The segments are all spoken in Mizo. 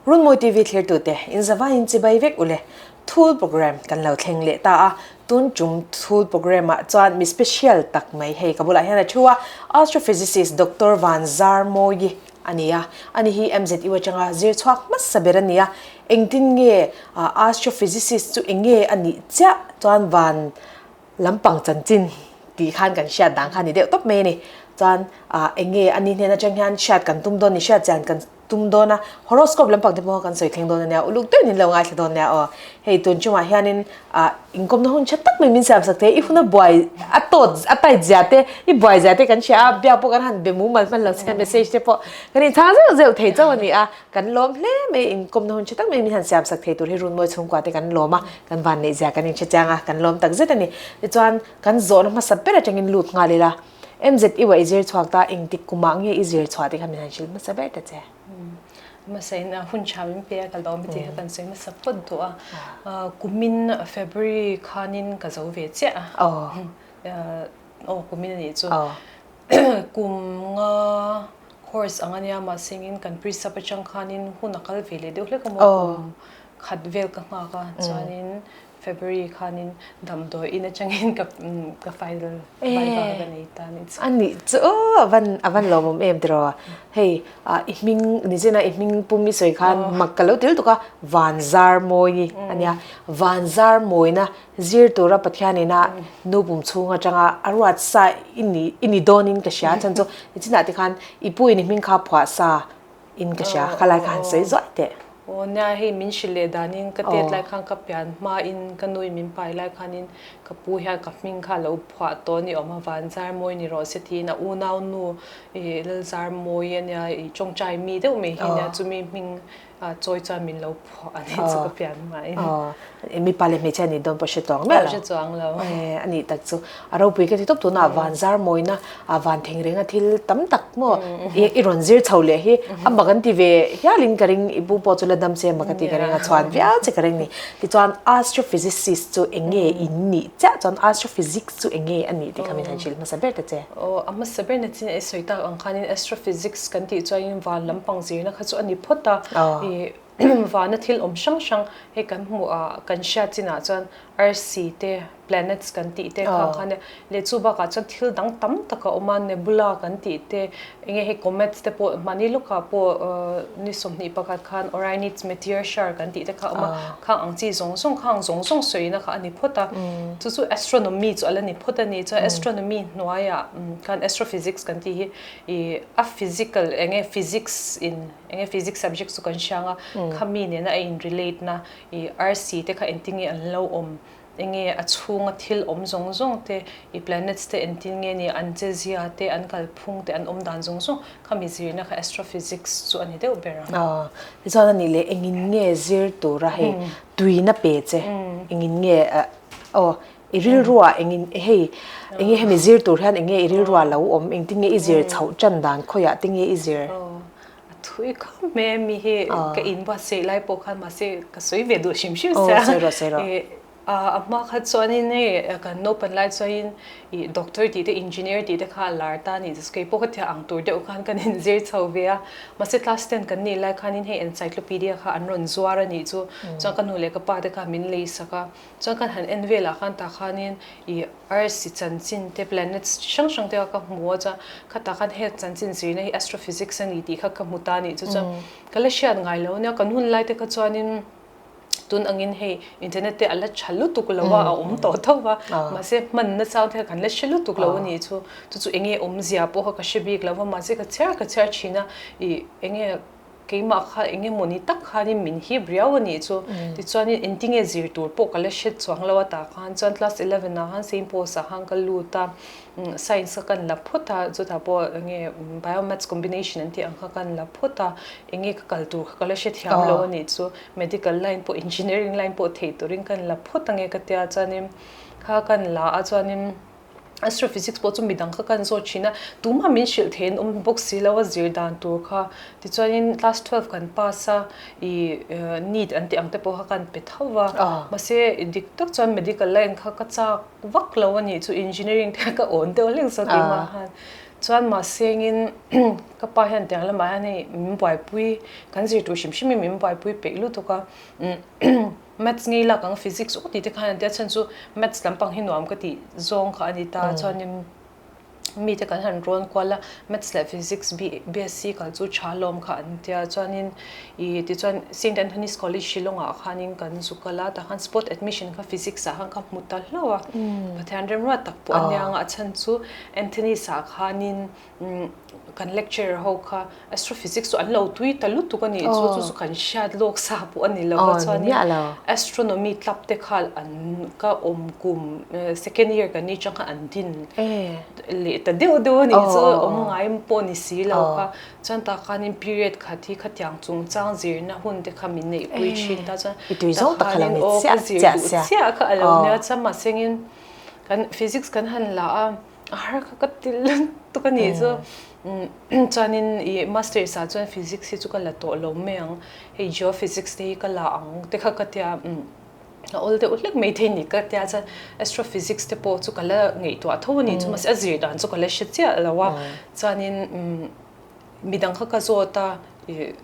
Runmawi TV thlirtute in zavaiin chibai vek ule. Thul program kan lo thleng leh ta a, tun tum thul program ah chuan mi special tak mai hei ka bulah hian a thu a, Astrophysicist Doctor Van Zarmawi a ni a, ani hi MZU atanga zir chhuak hmasa ber a ni a, engtin nge Astrophysicist chu eng nge a nih chiah chuan van lampang chanchin tih khan kan hriat dan kha a ni deuh tawp mai a ni. Chuan eng nge a ni hnen atang hian hriat kan tum dawn ni hriat chian kan tum dawn a, horoscope lampang te pawh kan sawi thleng dawn a nia, uluk deuhin in lo ngaithla dawn nia aw. Hei tun chungah hianin ah inkawmna hun tha tak mai min siam sak thei, i huna buai a tawt a tight zia te, i buai zia te kan hria a, biak pawh kan han be mumal hman lo che message te pawh kan inchhang zeuh zeuh thei chauh a ni a, kan lawm hle mai inkawmna hun tha tak mai min han siam sak thei tur hi Runmawi chhungkua te kan lawm a, kan vanneih zia kan inhre chiang a, kan lawm tak zet a ni. Tichuan kan zawhna hmasa ber atangin lut nghal ila. MZ i uah i zir chhuak ta, engtik kumah nge i zir chhuah tih kha min han hrilh hmasa ber ta che. Hmasa in hun tha min pe a, ka lawm tih kha kan sawi hmasa phawt duh a. Kumin February khanin ka zo ve chiah a. Aw kumin a nih chu. Kum nga course ang a nia mahse engin kan pre-sub atang khanin hun a kal ve leh deuh hlek a maw kum khat vel ka nghak a chuanin February khanin damdawi in atangin ka ka final viva ka nei ta ni chu. A nih chu a van a van lawmawm em tiraw. Hei i hming nizina i hming pum i sawi khan mak ka lo til tuk a Vanzar Mawi a nia. Vanzar Mawina zir tura Pathian ina nu pum chhung atanga a ruat sa i ni i ni dawnin ka hria chhan chu nichinah te khan i pu in i hming kha phuah sa in ka hria kha lai kha han sawi zuai teh. Aw nia hei min hrilh leh danin ka tet lai khan ka pian hmain ka nui min pai lai khanin ka pu hian ka hming kha a lo phuah tawh a ni awm a, Vanzar Mawi ni rawh se tiin a unau nu ih Lalzar Mawi a nia ih tawngtai mi deuh mai hi nia chumi hming chawi chuan min lo phuah a ni chu ka pian hmain. Aw mipa leh hmeichhia nih dawn pawh hre chuang miah lo. Hre chuang lo. A nih tak chu a ropui ka ti tawp tunah Vanzar Mawina a van theng renga thil tam tak maw i rawn zir chho leh hi a mak an ti ve hialin ka ring i pu pawh chu la dam che mak a ti ka ring a chhuan viau che ka ring ni tichuan astrophysicist chu eng nge in nih chiah chuan astrophysics chu eng nge a nih tih kha min han hrilh hmasa ber ta che. Aw a hmasa ber na chin i sawi tak ang khanin astrophysics kan tih chuanin van lampang zirna kha chu a ni phawt a i vana thil awm hrang hrang hei kan hmuh ah kan hriat chinah chuan arsi te planets kan tih te khang khan leh chu bakah chuan thil dang tam tak a awm a nebula kan tih te enge hei comets te pawh mahni lawkah pawh ni 21 khan Orionids meteor shower kan tih te kha a awm a khang ang chi zawng zawng khang zawng zawng sawina kha a ni phawt a chu chu astronomy chu a la ni phawt a ni chuan astronomy hnuaiah khan astrophysics kan tih hi ih a physical enge physics in enge physics subject chu kan hriang a khami nena a in relate na ih arsi te kha engtin nge an lo awm enge a chhunga thil awm zawng zawng te ih planets te engtin nge ni an che zia te an kalphung te an awm dan zawng zawng khami zirna kha astrophysics chu a ni deuh ber ang. Aw tichuan a nih leh engin nge zir tura hei tuina pe che engin nge aw i rilruah engin hei enge hemi zir tur hian enge i rilruah lo awm engtin nge i zir chhoh tan dan khawiah te nge i zir. A thui khawp mai a mi hi ka in buatsaih lai pawh khan mahse ka sawi ve duh hrim hrim sia. Sawi rawh sawi rawh. A hma kha chuanin hei kan naupan lai chuanin ih doctor tih te engineer tih te kha a lar ta a ni kei pawh ka thiah ang tur deuh khan kan inzir chho ve a mahse class ten kan nih lai khanin hei encyclopedia kha an rawn zuar a nih chu chuan ka nu leh ka pa te kha min lei sak a chuan kan han en velah khan tah khanin ih Arsi chanchin te, planets chi hrang hrang te kha ka hmu a, chuan khatah khan he chanchin zirna hi astrophysics a ni tih kha ka hmu ta a nih chu chuan ka la hriat ngai lo ania, kan hun lai te kha chuanin tun angin hei internet te a la tha lutuk lo a, a awm tawh tho va, mahse hmanna chang te kha kan la hre lutuk lo a nih chu, chu chu enge awmzia pawh kha ka hre bik lo va, mahse ka chhiar ka chhiar thin a, ih enge Keimah kha eng emaw ni tak khanin min hip riau a nih chu. Tichuanin engtinge zir tur pawh ka la hre chuang lo a tah khan chuan class eleven ah khan Saint Paul's ah khan ka lut a, science kha kan la phawt a, chutah pawh enge bio maths combination an tih ang kha kan la phawt a, enge ka kal tur kha ka la hre thiam lo a nih chu. Medical line pawh engineering line pawh theih turin kan la phawt ange ka tia chuanin kha kan la a chuanin Astrophysics pawh chu midang kha kan zawt thin a, tumah min hrilh thei an awm bawk si lo a zir dan tur kha. Tichuanin class 12 kan pass a, ih NEET an tih ang te pawh kha kan pe tho va. Mahse dik tak chuan medical line kha ka chak vak lo a nih chu, engineering te kha ka awn deuh hlek zawk keimah khan. Chuan mahsengin ka pa hian tiang lamah hian hei min buaipui kan zir tur hrim hrimin min buaipui peih lutuk a maths ngei lak ang physics aw tih te khan an tia chhan chu maths lampang hi nuam ka tih zawng kha a ni ta chuanin mite kan han rawn kual a maths leh physics BSc kal chu tha lawm kha an tia chuanin ih tichuan Saint Anthony's College Shillong ah khanin kan zu kal a tah khan spot admission kha physics ah khan ka hmu ta hlauh a Pathian remruat tak pawh a nia ang a chhan chu Anthony's ah khanin kan lecturer ho kha astrophysics chu an lo tui ta lutuk a nih chu chu chu kan hriat lawk sa pawh a ni lo va chuanin astronomy club te kha an ka awm kum second year kan nih chang khan an din leh ta deuh deuh a nih chu awm ngai pawh ni si lo kha chuan tah khanin period khat hi khatiang chungchang zirna hun te kha min neihpui thin ta chuan tah khanin aw ka zir duh chiah kha a lo nia chuan mahsengin kan physics kan han la a. A har kha ka ti lutuk a nih chu. Chuanin i masters ah chuan physics hi chu ka la tawh lo mai ang, hei geophysics te hi ka la ang te kha ka tia a awl deuh hlek mai thei ni ka tia chuan astrophysics te pawh chu ka la ngaihtuah tho a nih chu mahse a zir dan chu ka la hre chiah lo a chuanin midang kha ka zawt a ih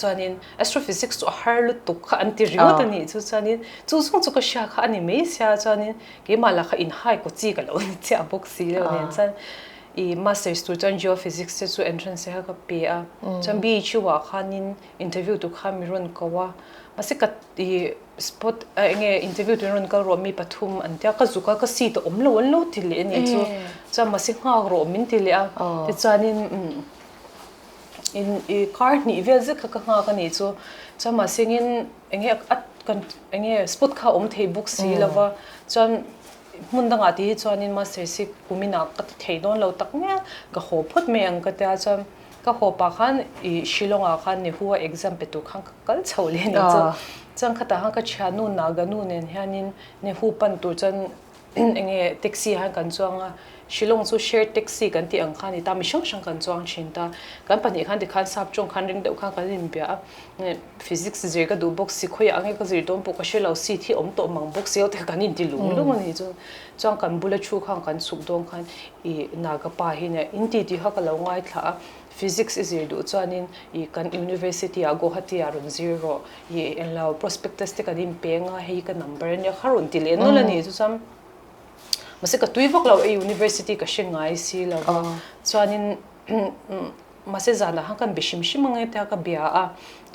Chuanin astrophysics chu a har lutuk kha an ti ringawt a nih chu chuanin chu zawng chu ka hria kha a ni mai sia chuanin keimah lah kha inhai kaw chi ka lo ni chiah bawk si lo nen chuan ih masters tur chuan geophysics te chu entrance te kha ka pe a chuan BHU ah khanin interview tur khan mi rawn ko a mahse ka ih spot eng nge interview tur in rawn kal rawh mi pathum an tia ka zuk a ka seat a awm lo an lo ti leh a nih chu chuan mahse nghak rawh min ti leh a tichuanin. In i kar hnih vel zet kha ka nghak a nih chu. Chuan mahsengin eng nge a kan eng nge spot kha a awm thei bawk si lo va. Chuan hmun dangah tih hi chuanin masters hi kuminah ka ti thei dawn lo tak ngial ka haw phawt mai ang ka tia. Chuan ka haw pah khan i Shillong ah khan Nehu a exam pe tur khan ka kal chho leh a nih chu. Chuan khatah khan ka thiannu Naganu nen hianin Nehu pan tur chuan Eng nge taxi ah hian kan chuang a, Shillong chu shared taxi kan tih ang kha a ni ta, mi hrang hrang kan chuang thin ta. Kan pahnih khan tikhan sap tawng khan ring deuh khan kan inbia a, physics zir ka duh bawk si, khawiah nge ka zir dawn pawh ka hre lo, seat hi awm tawh mang bawk si lo te kha kan inti lung lung a ni chu. Chuan kan bula thu khan kan chhuk dawn khan ih Naga pa hi nia in ti tih kha ka lo ngaithla a, physics i zir duh chuanin ih kan university ah Guwahati ah rawn zir rawh. Ih englo prospectus te kan inpeng a hei ka number ania kha rawn ti leh nawlh a ni chu chuan mahse ka tui vak lo e university ka hre ngai si lo va chuanin mahse zanah khan kan be hrim hrim ang e tia ka bia a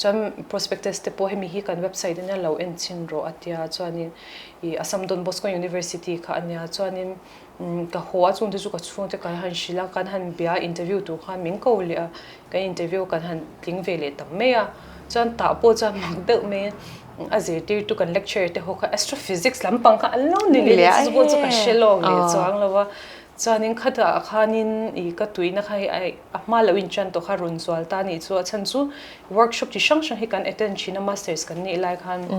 chuan prospectus te pawh hemi hi kan website ania lo en chhin rawh a tia chuanin ih Assam Don Bosco University kha ania chuanin Ka haw a chungte chu ka chhungte kan han hrilh a, kan han bia interview tur khan min ko leh a, kan interview kan han tling ve leh tam mai a, chuan tah pawh chuan mak deuh mai a zirtirtu kan lecturer te ho kha astrophysics lampang kha an lo ni leh a, chu pawh chu ka hre lawk leh chuang lo a, chuanin khatah khanin ih ka tuina kha hei a hma lo inṭan tawh kha rawn zual ta a nih chu a chhan chu workshop chi hrang hrang hi kan attend thin a masters kan nih lai khan.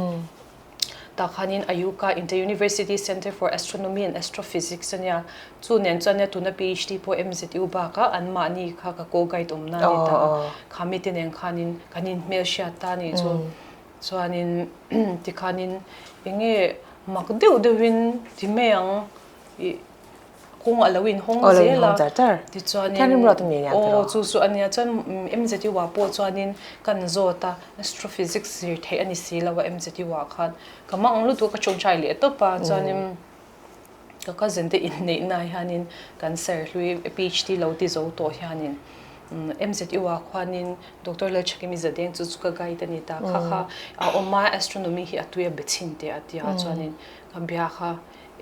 Tah khanin Ayuka Inter-University Centre for Astronomy and Astrophysics a nia. Chu nen chuan nia tuna PhD pawh MZU bakah anmahni kha ka co-guide awmna a ni ta a. Kha mite nen khanin kan inhmelhriat ta a nih chu. Chuanin tikhanin eng nge mak deuh deuhin ti mai ang ih Kawng a lo inhawng zel a, tichuanin aw chu chu a nia chuan MZU ah pawh chuanin kan zawt a, astrophysics zir theih a ni si lo a MZU ah khan ka mang ang lutuk a ka tawngtai leh tawp a chuanin ka cousin te inneihna ah hianin kan serhlui PhD lo ti zo tawh hianin MZU ah khuanin Doctor Lalchhakimi Zadeng chu chu ka guide a ni ta kha kha a awm a astronomy hi a tui a be chhin teh a tia chuanin ka bia kha.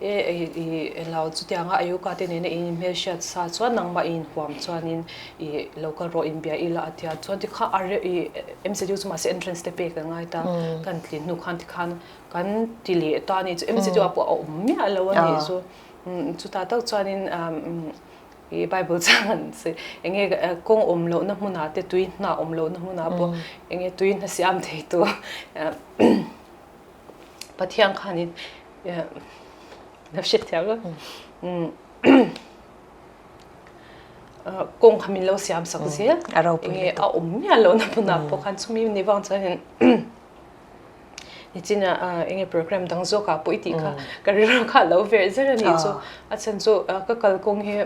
E i lo chutianga Ayuka te nena in hmelhriat sa chuan nangmah i inhuam chuanin i lo kal rawh inbia ila a tia chuan tikha a i MCU chu mahse entrance te pek a ngai ta kan tlin hnu khan tikhan kan ti leh ta a ni chu MCU ah pawh a awm miah lo a nih chu chutah tak chuanin i Bible chang an sawi eng nge kawng awm lohna hmunah te tui hna awm lohna hmunah pawh eng nge tui hna siam thei tu Pathian khanin na hriat thiam lo kawng kha min lo siam sak zel enge a awm miah lo na hmunah pawh khan chumi ni vang chuan nichina enge program dang zawkah pawh i tih kha ka rilru kha a lo verh zel a nih chu a chhan chu ka kalkawng hi.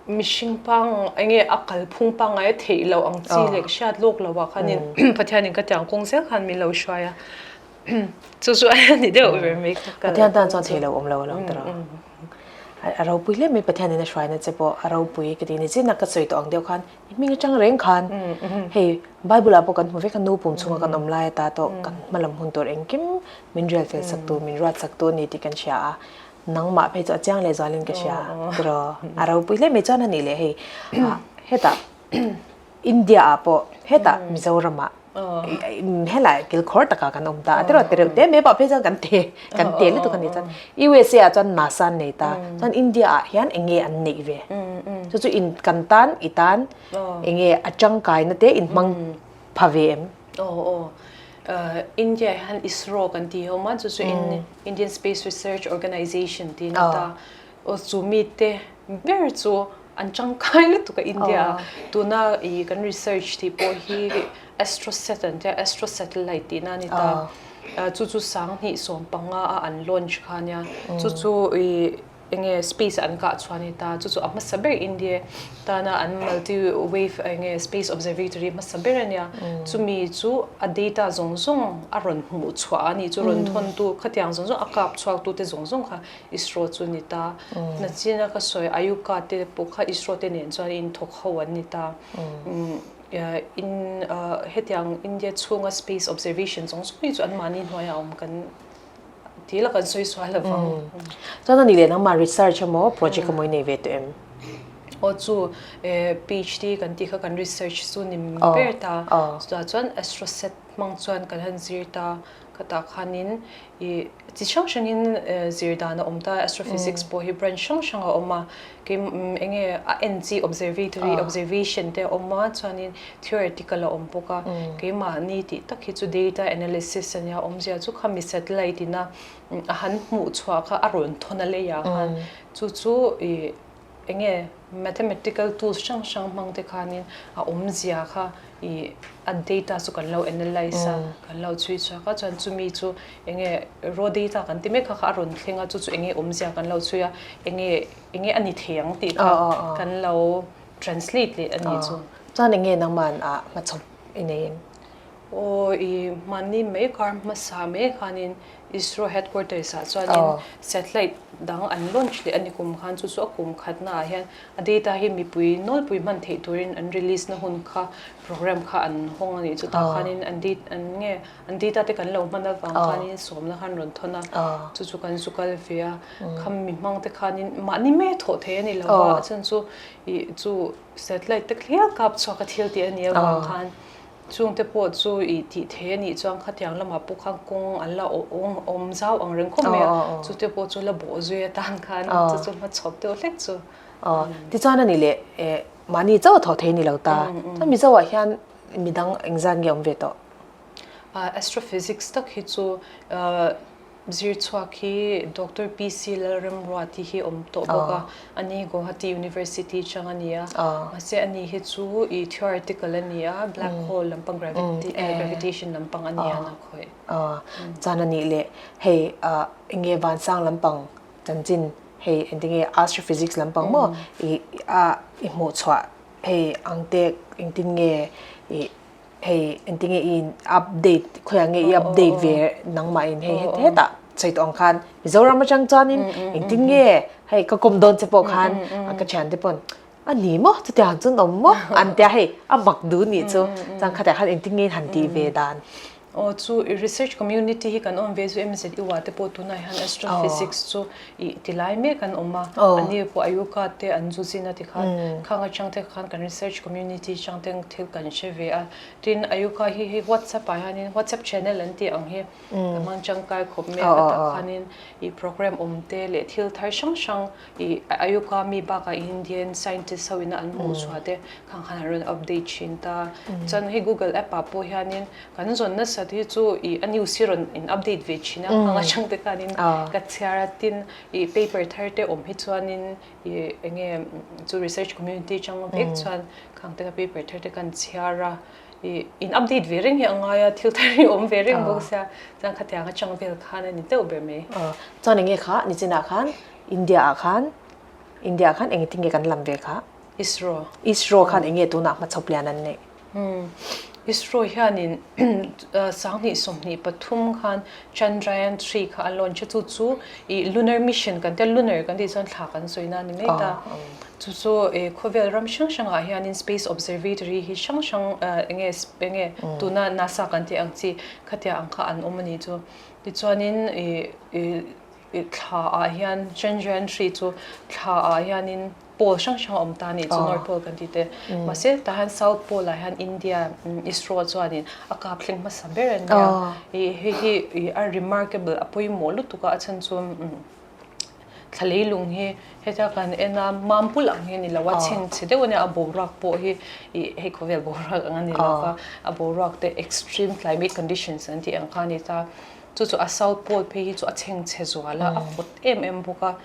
Mihring pang enge a kalphung pangngai a theih loh ang chi leh hriat lawk lo ah khanin Pathianin ka tiang kawng zel khan min lo hruai a, chu chu a ni deuh ber mai ka kal. Pathian tan chuan theih loh awm lo a lo ti rawh. A ropui hle mai Pathianin a hruaina che pawh a ropui ka ti ni chin a ka sawi tawh ang deuh khan i hming atang reng khan hei Bible ah pawh kan hmu vek a nu pum chhunga kan awm lai ata tawh kan hmalam hun tur engkim min rial fel sak tu min ruat sak tu a ni tih kan hria a. Nangmah phei chu a chiang leh zualin ka hria tiraw a ropui hle mai chuan a nih leh hei hetah India ah pawh hetah Mizoram ah helai kilkhawr takah kan awm ta a tiraw tereuh te mai pawh phei chuan kan te kan te lutuk a ni chuan USA ah chuan NASA an nei ta chuan India ah hian eng nge an neih ve chu chu in kan tan i tan eng nge a tangkaina te in hmang pha ve em? Aw aw India hian ISRO kan tih awm a chu chu Indian Space Research Organization tih a ni ta. Aw chu mite ber chu an tangkai lutuk a India ah. Tuna ih kan research tih pawh hi Astrosat an tia Astro Satellite tihna a ni ta. Chu chu sanghnih 15 a an launch kha a nia. Chu chu ih Enge space an kah chhuah a ni ta, chu chu a hmasa ber India tana an multi wave enge space observatory hmasa ber a nia. Chumi chu a data zawng zawng a rawn hmuh chhuah a ni chu rawn thawn tu khatiang zawng zawng a kap chhuak tu te zawng zawng kha ISRO chu a ni ta. Nachina ka sawi Ayuka te pawh kha ISRO te nen chuan in thawk ho an ni ta. In hetiang India chhunga space observation zawng zawng hi chu anmahni hnuaiah a awm kan Thil a kan sawi sual lo vang. Chuan a nih leh nangmah research emaw project emaw i nei ve tawh em? Aw chu PhD kan tih kha kan research chu ni ber ta. Chutah chuan Astrosat hmang chuan kan han zir ta. Khatah khanin ih chi hrang hrangin zir dan a awm ta. Astrophysics pawh hi branch hrang hrang a awm a. Kei eng nge a en chi observatory observation te a awm a chuanin theoretical a awm bawk a keimahni tih tak hi chu data analysis a nia awmzia chu khami satellite ina a han hmuh chhuah kha a rawn thawn a lei ah khan chu chu ih eng nge mathematical tools hrang hrang hmang te khanin a awmzia kha ih a data chu kan lo analyse a kan lo chhui chhuak a chuan chumi chu eng nge raw data kan ti mek kha kha a rawn thleng a chu chu eng nge awmzia kan lo chhui a eng nge eng nge a ni thei ang tih kha kan lo translate leh a ni chu. Chuan eng nge nangman ah hmachhawp i nei em? Aw i hmanni mai kar hmasa mai khanin ISRO headquarters ah chuanin satellite dang an launch leh a ni kum khan chu chu a kum khatna ah hian a data hi mipui nawlpui hman theih turin an release na hun kha program kha an hawng a nih chu tah khanin an an nge an data te kan lo hman avang khanin sawmna khan rawn thawn a chu chu kan zu kal ve a kham mi hmang te khanin mahni mai a thawh thei a ni lo va a chhan chu ih chu satellite te hliah kap chhuak a thil tih a nih avang khan Chungte pawh chu i tih thei a nih chuan khatiang lamah pawh khan kawng an la awm zau ang reng khawp mai a, chute pawh chu la bawh zui atan khan chu chu hmachhawp deuh hlek chu. Tichuan a nih leh mahni chauh a thawh thei a ni lo ta. Chuan Mizo ah hian midang engzat nge awm ve tawh? Astrophysics tak hi chu Zir chhuak hi Doctor PC Lalremruati hi awm tawh bawk a, ani Guwahati University chang a ni a, mahse ani hi chu i theoretical a ni a, black hole lampang gravitation lampang a ni a na khawih. Chuan a nih leh hei enge vansang lampang chanchin hei engtinge astrophysics lampang maw i a i hmuh chhuah hei ang te engtin nge i Hei engtinge i in update khawiah nge i update ve nangmah in hei hetah sawi tawh ang khan Mizoram atang chuanin engtin nge hei ka kawm dawn che pawh khan ka thiante pawn a ni maw chutiang chuan awm maw an tia hei a mak duh nih chu chuan khatah khan engtin nge han tih ve dan. Aw chu i research community hi kan awm ve chu MZU ah te pawh tunah hian astrophysics chu i ti lai mek an awm a ani pawh Ayuka te an zu zin a ti khan khang atang te khan kan research community atang te thil kan hre ve a tin Ayuka hi hei WhatsApp ah hianin WhatsApp channel an tih ang hi ka hmang tangkai khawp mek a tah khanin i program awm te leh thil thar hrang hrang i Ayuka mi bakah Indian scientist ho ina an hmuh chhuah te khang khan an rawn update thin ta chuan hei Google app ah pawh hianin Kan zawn nasat hi chu i a news hi rawn in update ve thin a, hang atang te khanin ka chhiar a, tin i paper thar te awm hi chuanin i eng nge chu research community atang vek chuan khang te kha paper thar te kan chhiar a, i in update ve reng hi a ngai a, thil thar hi awm ve reng bawk sia, chuan khatiang atang vel khan a ni deuh ber mai. Chuan eng nge kha nichinah khan India ah khan India ah khan engtin nge kan lam ve kha? ISRO. ISRO khan eng nge tunah hmachhawp lian an neih? ISRO hianin 2023 khan Chandrayaan 3 kha a launch a, chu chu ih lunar mission kan tia, lunar kan tih chuan thla kan sawi na a ni mai ta. Chu chu khawvel ram hrang hrangah hianin space observatory hi hrang hrang eng nge eng nge tuna NASA kan tih ang chi khatia ang kha an awm a ni chu. Tichuanin ih thla ah hian Chandrayaan 3 chu thla ah hianin Pole hrang hrang a awm ta a nih chu North Pole kan tih te. Mahse tah hian South Pole ah hian India ISRO chuanin a kap thleng hmasa ber a nia. Ih hei hi ih a remarkable a pawimawh lutuk a a chhan chu thla leilung hi hetia kan en a mampul ang hi a ni lo a chhengchhe deuh a nia a boruak pawh hi ih hei khawvel boruak ang a ni lo va a boruak te extreme climate conditions an tih ang kha a ni ta. Chu chu a South Pole phei hi chu a chhengchhe zual a, a vawt em em bawk a,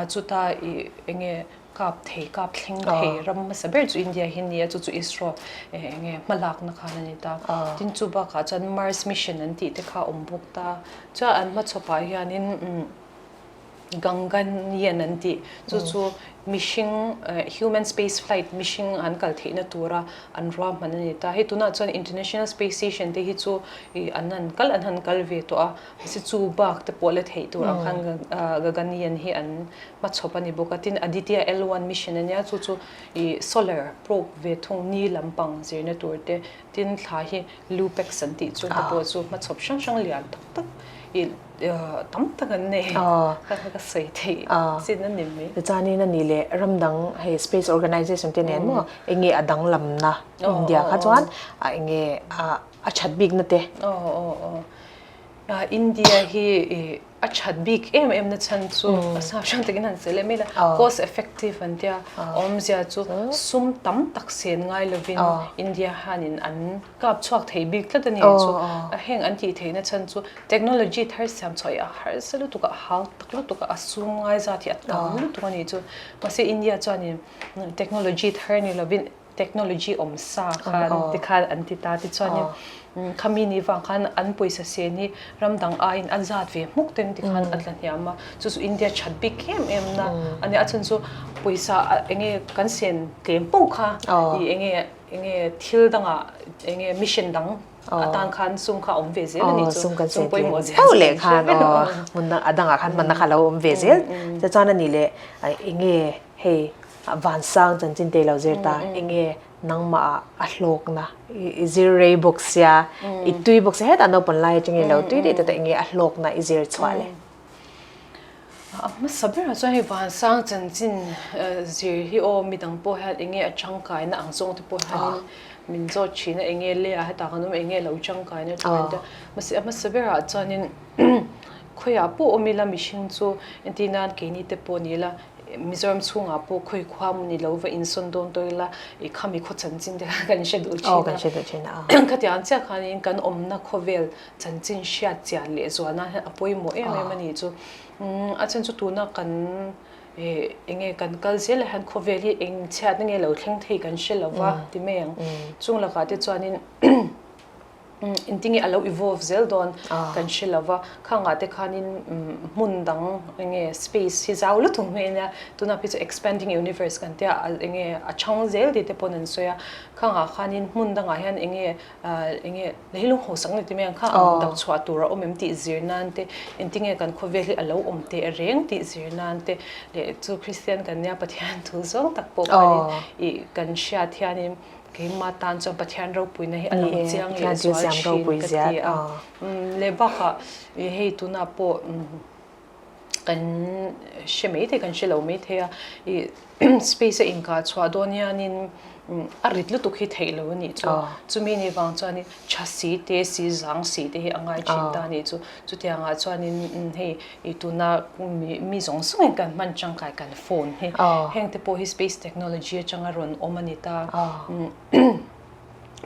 chuta ih eng nge kap thei, kap thleng thei ram hmasa ber chu India hi a ni a, chu chu ISRO eng nge hmalakna khan a ni ta. Tin chu bakah chuan Mars mission an tih te kha a awm bawk ta. Chuan an hmachhawpah hianin Ganganyaan an tih chu chu mihring human space flight mihring an kal theihna tura an ruahman a ni ta. Hei tunah chuan International Space Station te hi chu ih an han kal an han kal ve tawh a, mahse chu bak te pawh la theih tur ang khan Gaganyaan hi an hmachhawp a ni bawk a. Tin Aditya L1 mission a nia chu chu ih solar probe ve thung ni lampang zirna tur te tin thla hi Lupex an tih chu te pawh chu hmachhawp hrang hrang lian tak tak ih tam tak an nei ka ka sawi theih chin a ni mai. Tichuanin a ni leh ram dang hei space organization te nen maw eng nge a danglamna India kha chuan eng nge a that bikna te. India hi a that bik em em na chhan chu a sap hrang takin han sawi leh mai la cost effective an tia awmzia chu sum tam tak sen ngai lovin India hianin an kap chhuak thei bik tlat a ni chu heng an tih theihna chhan chu technology thar siam chhuah hi a harsa lutuk a a hau tak lutuk a a sum ngai zat hi a tam lutuk a ni chu mahse India chuanin technology thar ni lovin technology awm sa khan tikhan an ti ta tichuanin khami ni vang khan an pawisa sen hi ram dang aiin a zat ve hmuk ten tikhan a tla hniam a chu chu India that bik em em na a nia a chhan chu pawisa eng nge kan sen tlem pawh kha ih eng nge eng nge thil dangah eng nge mission dang atan khan sum kha a awm ve zel a nih chu sum pawimawh zel chu kan hre vek a hmun a dangah khan hmanna kha a lo awm ve zel tichuan a nih leh eng nge hei Vansang chanchin te lo zir ta eng nge nangmah ah a hlawkna i zir rei bawk sia i tui bawk sia hetah naupang lai atangin lo tui daih ta eng nge a hlawkna i zir chhuah le. A hmasa berah chuan hei Vansang chanchin zir hi aw midang pawh hian eng nge a tangkaina ang zawng te pawh hianin min zawt thin a eng nge le ah hetah kan awm eng nge lo tangkaina tih te mahse a hmasa berah chuanin khawiah pawh awm ila mihring chu entir nan keini te pawh ni ila Mizoram chhungah pawh khawi khua maw ni lo va insawn dawn tawh ila i khami khaw chanchin te kha kan hre duh thin a. Kan hre duh thin a. Khatiang chiah khanin kan awmna khawvel chanchin hriat chian leh zual nan hian a pawimawh em em a nih chu. A chhan chu tuna kan eng nge kan kal zel ah hian khawvel hi eng chhiatna nge lo thleng thei kan hre lo va ti mai ang. Chung lakah te chuanin Engtinge a lo evolve zel dawn kan hre lo va, khangah te khanin hmun dang enge space hi zau lutuk mai a nia, tunah phei chu expanding universe kan tia enge a chhang zel tih te pawn an sawi a, khangah khanin hmun dangah hian enge enge leilung hausak ni ti mai ang kha ang dap chhuah tur a awm em tih zir nan te, engtinge kan khawvel hi a lo awm teh reng tih zir nan te leh chu Kristian kan nia Pathian thu zawng tak pawh khanin ih kan hriat hianin Keimah tan chuan Pathian ropuina hi a lang chiang leh zual thin ka ti a. Leh bakah hei tunah pawh kan hre mai thei, kan hre lo mai thei a, ih space a inkah chhuah dawn hianin a rit lutuk hi theih lo a nih chu. Chumi ni vang chuanin tha si te, si zang si te hi a ngai thin ta a nih chu. Chutiangah chuanin hei ih tuna mi zawng zawngin kan hman tangkai kan phone hi heng te pawh hi space technology atanga rawn awm a ni ta.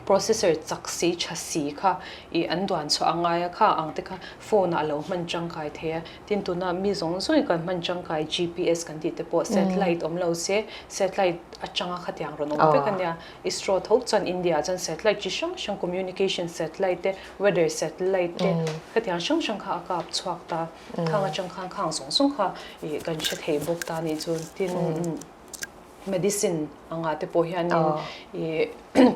Processor chak si tha si kha ih an duan chhuah a ngai a kha ang te kha phone ah a lo hman tangkai thei a. Tin tuna mi zawng zawngin kan hman tangkai GPS kan tih te pawh satellite awm lo se satellite atanga khatiang rawn awm vek a nia. ISRO tho chuan India ah chuan satellite chi hrang hrang communication satellite te weather satellite te hetiang hrang hrang kha a kap chhuak ta khang atang khan khang zawng zawng kha ih kan hre thei bawk ta nih chu tin. Medicine anga te pawh hianin ih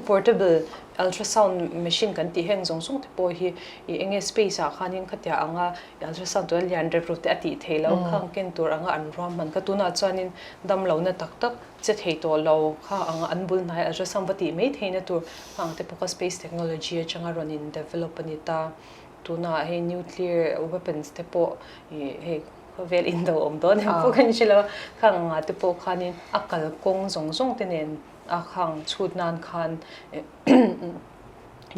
portable ultrasound machine kan tih heng zawng zawng te pawh hi ih enge space ah khanin khatia anga ultrasound tura lian rep rut te a tih theih loh khang ken tur anga an ruahman kha tunah chuanin damlohna tak tak che thei tawh lo kha anga an bul hnai ultrasound va tih mai theihna tur kha ang te pawh kha space technology atanga rawn in develop a ni ta. Tunah hei nuclear weapons te pawh ih hei khawvel indo awm dawn em pawh kan hre lo a, khang anga te pawh khanin a kalkawng zawng zawng te nen a khang chhut nan khan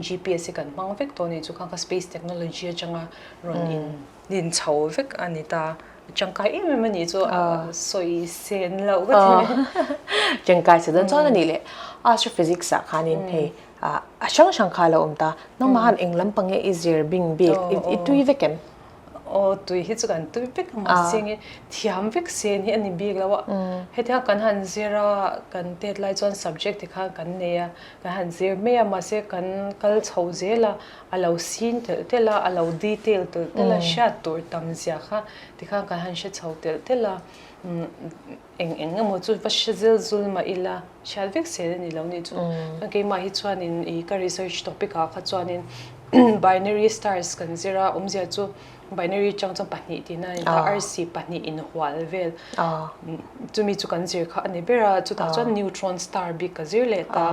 GPS hi kan hmang vek tawh a nih chu khang kha space technology atanga rawn in din chho vek a ni ta. Tangkai em em a nih chu sawi sen loh ka ti. Tangkai se dawn chuan a nih leh astrophysics ah khanin hei a hrang hrang kha a lo awm ta. Nangmah khan eng lampang nge i zir bing bik i tui vek em? Aw tui hi chu kan tui vek a mahse nge thiam vek sen hi a ni bik lo a. Hetia kan han zir a kan tet lai chuan subject te khan kan nei a kan han zir mai a mahse kan kal chho zel a a lo sin telh telh a a lo detail telh telh a hriat tur tam zia kha tikhan kan han hre chho telh telh a eng eng emaw chu va hre zil zul mah ila hriat vek zel a ni lo nih chu chuan keimah hi chuanin ih ka research topic ah kha chuanin binary stars kan zir a awmzia chu binary chang chuan pahnih tihna a ni ta arsi pahnih inhual vel chumi chu kan zir kha a ni ber a chutah chuan neutron star bik ka zir leh ta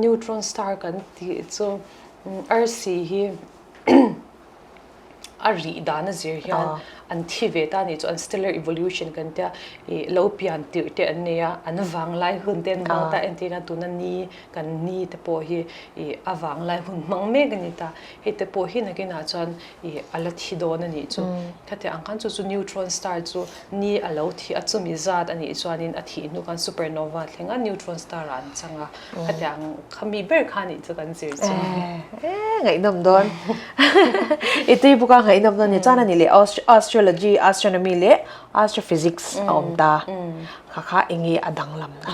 neutron star kan tih chu arsi hi a rih dan a zir hian an thi ve ta a nih chu an stellar evolution kan tia ih lo pian tirh te an nei a an vanglai hun te an hmang ta entir na tuna ni kan ni te pawh hi ih a vanglai hun hmang mek a ni ta hei te pawh hi nakinah chuan ih a la thi dawn a nih chu khatiang ang khan chu chu neutron star chu ni a lo thi a chumi zat a nih chuanin a thih hnu khan supernova thleng a neutron star ah an chang a khatiang khami ber kha nih chu kan zir chu. Eh ngaihnawm dawn. I tui bawk a ngaihnawm dawn ni chuan a ni leh astrology, astronomy leh astrophysics a awm ta. Kha kha eng nge a danglam na?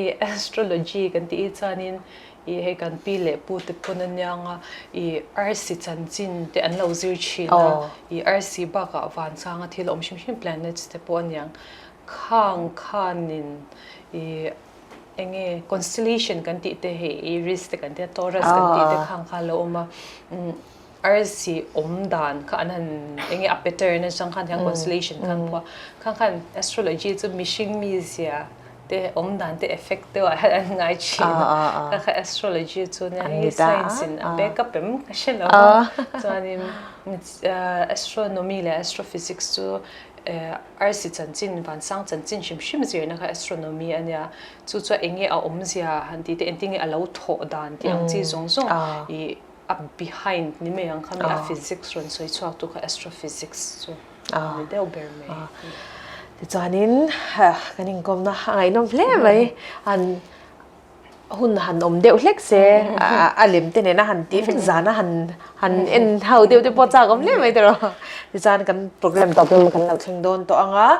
I astrology kan tih hi chuanin i hei kan pi leh pu te pawn aniang a i arsi chanchin te an lo zir thin a i arsi bakah vansanga thil awm hrim hrim planets te pawh aniang khang khanin i enge constellation kan tih te hei Aries te kan tia Taurus kan tih te khang kha a lo awm a arsi awm dan kha an han enge a pattern atang khan hian constellation kha an phuah khang khan astrology chu mihring mizia te awm dan te effect deuh ah hian an ngai thin a kha kha astrology chu nia hei science in a back up em ka hre lo a chuanin astronomy leh astrophysics chu Arsi chanchin, vansang chanchin hrim hrim zirna kha astronomy a nia. Chu chuan eng nge a awmzia han tih te, engtin nge a lo thawh dan tih ang chi zawng zawng ih a behind ni mai ang kha mi a physics rawn sawi chhuak tu kha astrophysics chu a ni deuh ber mai. Tichuanin kan inkawmna a ngaihnawm hle mai. An hun han awm deuh hlek se a lem te nena han tih vek zana han han en ho deuh te pawh chak awm hle mai tiraw tichuan kan program tawp lam kan lo thleng dawn tawh ang a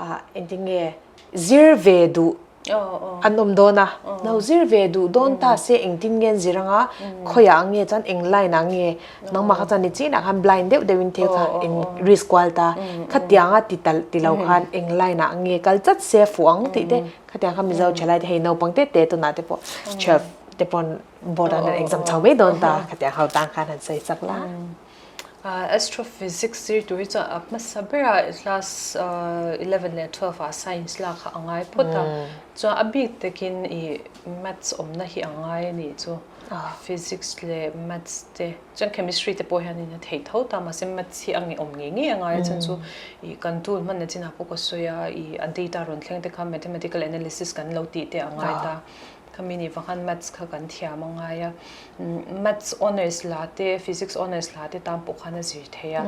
ah engtin nge zir ve duh an awm dawn a lo zir ve duh dawn ta se engtin nge an zir ang a khawiah ang nge chuan eng line ah nge nangmah kha chuan ni chinah khan blind deuh deuh in thil kha in risk kual ta khatianga ti tal ti lo khan eng line ah nge kal chat se fuh ang tih te Khatiang kha Mizo thalai te hei naupang te te tunah te pawh 12 te pawn board an exam chho mai dawn ta khatiang ho tan khan han sawi chak la. Astrophysics zir tur hi chuan a hmasa berah class 11 leh 12 ah science lak kha a ngai phawt a. Chuan a bik takin i maths awmna hi a ngai a nih chu. Physics leh maths te Chuan chemistry te pawh hianin a theih tho ta mahse maths hi a ngeiawm ngei ngei a ngai a chhan chu ih kan tool hmanna chinah pawh ka sawi a ih a data rawn thleng te kha mathematical analysis kan lo tih te a ngai ta khami nih vang khan maths kha kan thiam a ngai a maths honours la te physics honours la te tan pawh khan a zir thei a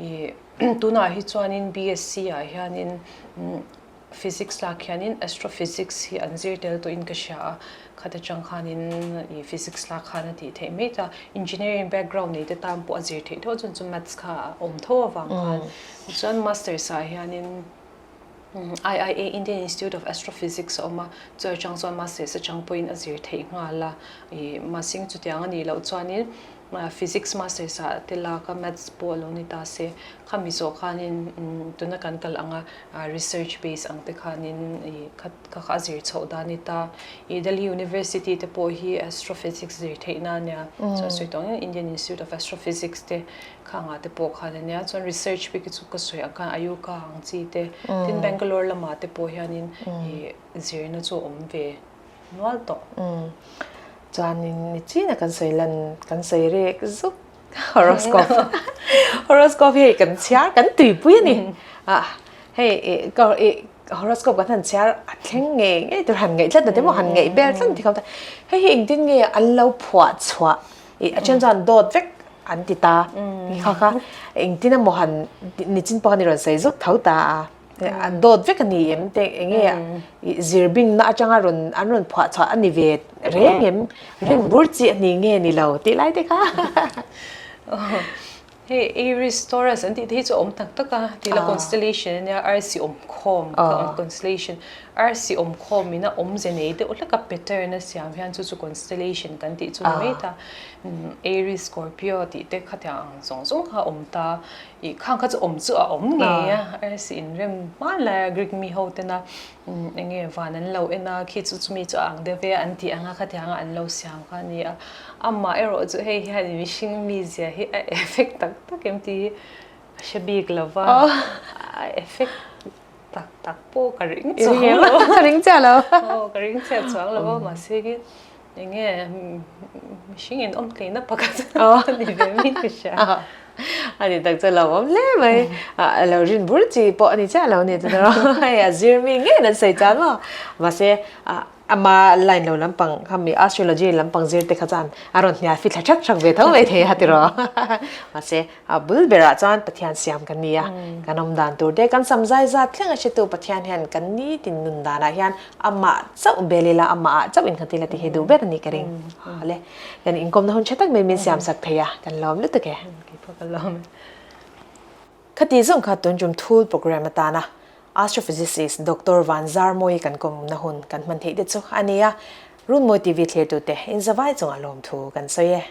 ih tunah hi chuanin BSc ah hianin Physics lak hianin astrophysics hi an zir tel tawhin ka hria a, khat atang khanin ih physics lak khan a tih theih mai ta. Engineering background nei te tan pawh a zir theih tho chuan chu maths kha a awm tho avang khan. Chuan masters ah hianin IIA Indian Institute of Astrophysics a awm a, chu atang chuan masters atang pawhin a zir theih nghal a, ih mahse chutiang a nih loh chuanin. Physics masters ah te lak a maths pawh lo ni ta se, khami zawh khanin tuna kan kal anga research base ang te khanin ih kha kha a zir chhoh dan ni ta. Ih Delhi University te pawh hi astrophysics zir theihna a nia, chuan sawi tawh angin Indian Institute of Astrophysics te khangah te pawh khan a nia, chuan research bik hi chu ka sawi ang khan Ayuka ang chi te, tin Bangalore lamah te pawh hianin ih zirna chu a awm ve. Nual tawh. Umm. Chuanin nichina kan sawi lan kan sawi rek zuk horoscope horoscope hi hei kan chhiar kan tuipui a ni. Ah hei ih ka ih horoscope kan han chhiar a thleng ngei ngei tur han ngaih tlat na te maw han ngaih bel tlat ti khawp ta. Hei hi engtin nge an lo phuah chhuah ih a then chuan dawt vek an ti ta kha kha engtin emaw han nichin pawh khan i rawn sawi zuk tho ta a. An dawt vek a ni em te eng nge i zir bingna atanga rawn an rawn phuah chhuah a ni ve reng em ring bur chi a ni nge ni lo tih lai te kha. Hei Aries Taurus an tih te hi chu a awm tak tak a tih la constellation a nia arsi awm khawm kha constellation arsi awm khawm in a awmze nei deuh hlek a pattern a siam hian chu chu constellation kan tih chu ni mai ta Aries Scorpio tih te khatiang ang zawng zawng kha a awm ta. Ih khang kha chu awm chu a awm ngei a, arsi inrem hman lai a Greek mi ho tena eng nge van an lo en a, khi chu chumi chu a ang deuh ve a an tih ang a khatiang a an lo siam kha a ni a. Amah erawh chu hei hian mihring mizia hi a effect tak tak em tih hi a hre bik lo va, a effect tak tak pawh ka ring chuang lo. Ka ring chiah lo. Aw ka ring chiah chuang lo a mahse khi Eng nge mihring in awm tleina pakhat a ni ve mai ka hria. A ni tak chu lo awm hle mai. A lo rin bur chi pawh a ni chiah lo ni chu hei a zir mi ngei an sawi chuan maw. Mahse ama line lo lampang khami astrology lampang zir te kha chuan a rawn hnial fithla thak thak ve tho mai thei a tiraw. Mahse A bul berah chuan Pathian siam kan ni a, kan awm dan tur te kan sam zai zat thleng a hretu Pathian hian kan nitin nun danah hian amah chauh bel ila, amah ah chauh innghat ila tih hi duh ber a ni ka ring. Hale, kan inkawmna hun tha tak mai min siam sak thei a, kan lawm lutuk e. Keipawh ka lawm e. Khati zawng kha tun tum thul program atana Astrophysicist Doctor Van Zarmawi kan kawmna hun kan hman theih te chu a ni a, Runmawi TV thlirtute inzavai chungah lawmthu kan sawi e.